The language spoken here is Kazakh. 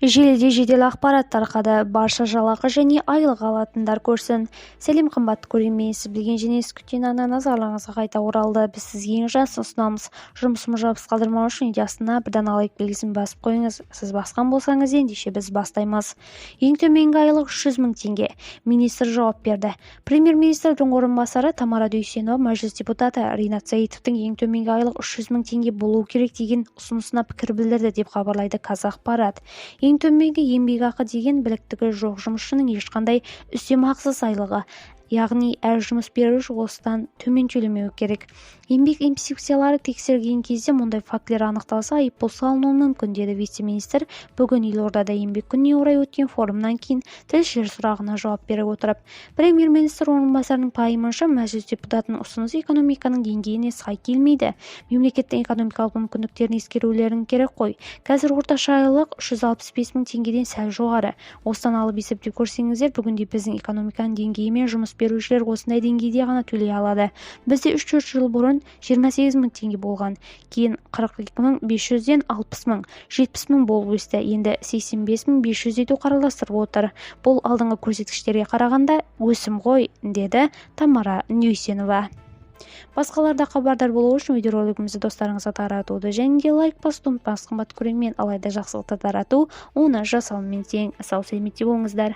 Желіде жедел ақпарат тарқады. Барша жалақы және айлық алатындар көрсін. Сәлем, қымбатты көрермен! Сіз білген және сіз күткен арна назарларыңызға қайта оралды. Біз сізге ең жақсысын ұсынамыз. Жұмысымызды жабыс қалдырмау үшін видео астына бірден лайк белгісін басып қойыңыз. Сіз басқан болсаңыз, ендеше біз бастаймыз. Ең төменгі айлық 300 мың теңге. Министр жауап берді. Премьер-министрдің орынбасары Тамара Дүйсенова Мәжіліс депутаты Ринат Заитовтың ең төменгі айлық 300 мың теңге болуы керек деген ұсынысына пікір білдірді, деп хабарлайды Қазақпарат. Ең төменгі еңбекақы деген біліктігі жоқ жұмысшының ешқандай үстемақысыз айлығы, яғни әр жұмыс беруші осыдан төмен төлемеуі керек. Еңбек инспекциялары тексерген кезде мұндай фактілер анықталса, айыппұл салынуы мүмкін, деді вице-министр бүгін елордада Еңбек күніне орай өткен форумнан кейін тілшілер сұрағына жауап бере отырып. Премьер-министр орынбасарының пайымынша, Мәжіліс депутатының ұсынысы экономиканың деңгейіне сай келмейді. Мемлекеттің экономикалық мүмкіндіктерін ескерулерің керек қой. Қазір орташа айлық 365 мың теңгеден сәл жоғары. Осыдан алып есептеп көрсеңіздер, бүгінде біздің экономиканың деңгейі мен жұмыс берушілер осындай деңгейде ғана төлей алады. Бізде 3-4 жыл бұрын 28 мың теңге болған, кейін 42 мың 500-ден 60 мың, 70 мың болып өсті, енді 85 мың 500 ету қарастырылып отыр. Бұл алдыңғы көрсеткіштерге қарағанда өсім ғой, деді Тамара Дүйсенова. Басқалар да хабардар болу үшін видеоролигімізді достарыңызға таратуды және де лайк басуды ұмытпаңыз, қымбатты көрермен. Алайда жақсылықты тарату оны жасаумен тең. Сау сәлеметте болыңыздар.